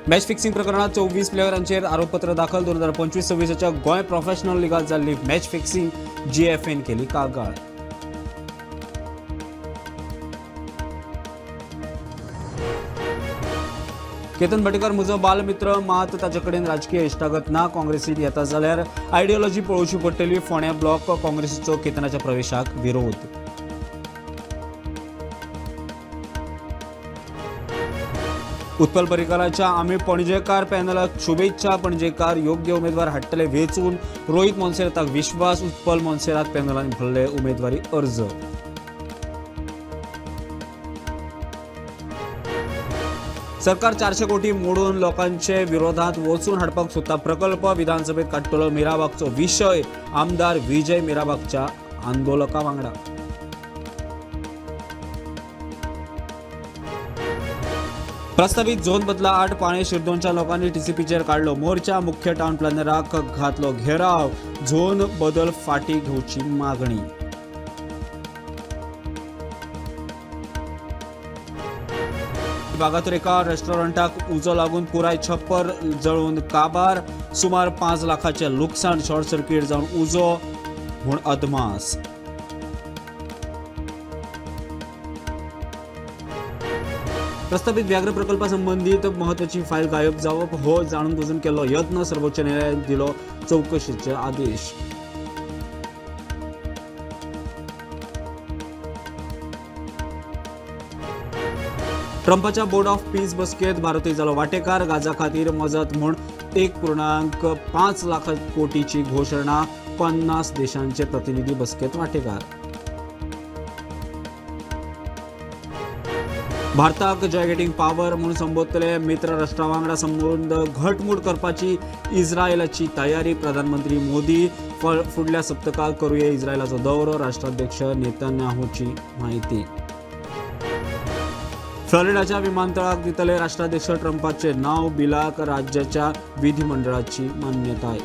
Match fixing प्रकरणात 24 प्लेयरांचेर आरोपपत्र दाखल. 2025-26च्या गोंय प्रोफेशनल लिगात जाल्ली मॅच फिक्सिंग जीएफएन केली कागाळ. केतन भाटीकार म्हजो बालमित्र, मात ताचे कडेन राजकीय इश्टागत ना. काँग्रेसीत येता जाल्यार आयडियोलॉजी पळोवची पडटली. फोंड्या ब्लॉक काँग्रेसीचो केतनाच्या प्रवेशाक विरोध. उत्पल पर्रीकराच्या आमी पणजेकार पॅनलाक शुभेच्छा. पणजेकार योग्य उमेदवार हाडटले वेंचून. रोहित मोन्सेराताक विश्वास. उत्पल मोन्सेरात पॅनलान भरले उमेदवारी अर्ज. सरकार 400 कोटी मोडून लोकांचे विरोधात वचून हाडपाक सोदता प्रकल्प. विधानसभेत काडटलो मिराबागचो विशय. आमदार विजय मिराबागच्या आंदोलका वांगडा. प्रस्तावित झोन बदला आड पाणे शिरदोनच्या लोकांनी टीसीपीचेर काडलो मोर्चा. मुख्य टाउन प्लॅनराक घातलो घेराव. झोन बदल फाटी घेवची मागणी. वागातोर एका रेस्टॉरंटाक उजो लागून पुराय छप्पर जळून काबार. सुमार 5 लाखाचें लुकसाण. शॉर्ट सर्किट जावन उजो म्हूण अदमास. प्रस्तावित व्याघ्र प्रकल्पा संबंदीत महत्वाची फायल गायब जावप हो जाणून बुजून केल्लो यत्न. सर्वोच्च न्यायालयान दिलो चवकशीचे आदेश. ट्रंपाच्या बोर्ड ऑफ पीस बसकेत भारतूय जालो वांटेकार. गाझा खातीर मजत म्हूण 1.5 लाख कोटीची घोशणा. 50 देशांचे प्रतिनिधी बसकेत वांटेकार. भारताक जॉयगेटिंग पावर म्हूण संबोधतले. मित्र राष्ट्रा वांगडा संबंद घटमूट करपाची इस्रायलाची तयारी. प्रधानमंत्री मोदी फुडल्या सप्तकात करुया इस्रायलाचो दौरो. राष्ट्राध्यक्ष नेतन्याहूची माहिती. फ्लॉरिडाच्या विमानतळाक दितले राष्ट्राध्यक्ष ट्रंपाचे नाव. बिलाक राज्याच्या विधिमंडळाची मान्यताय.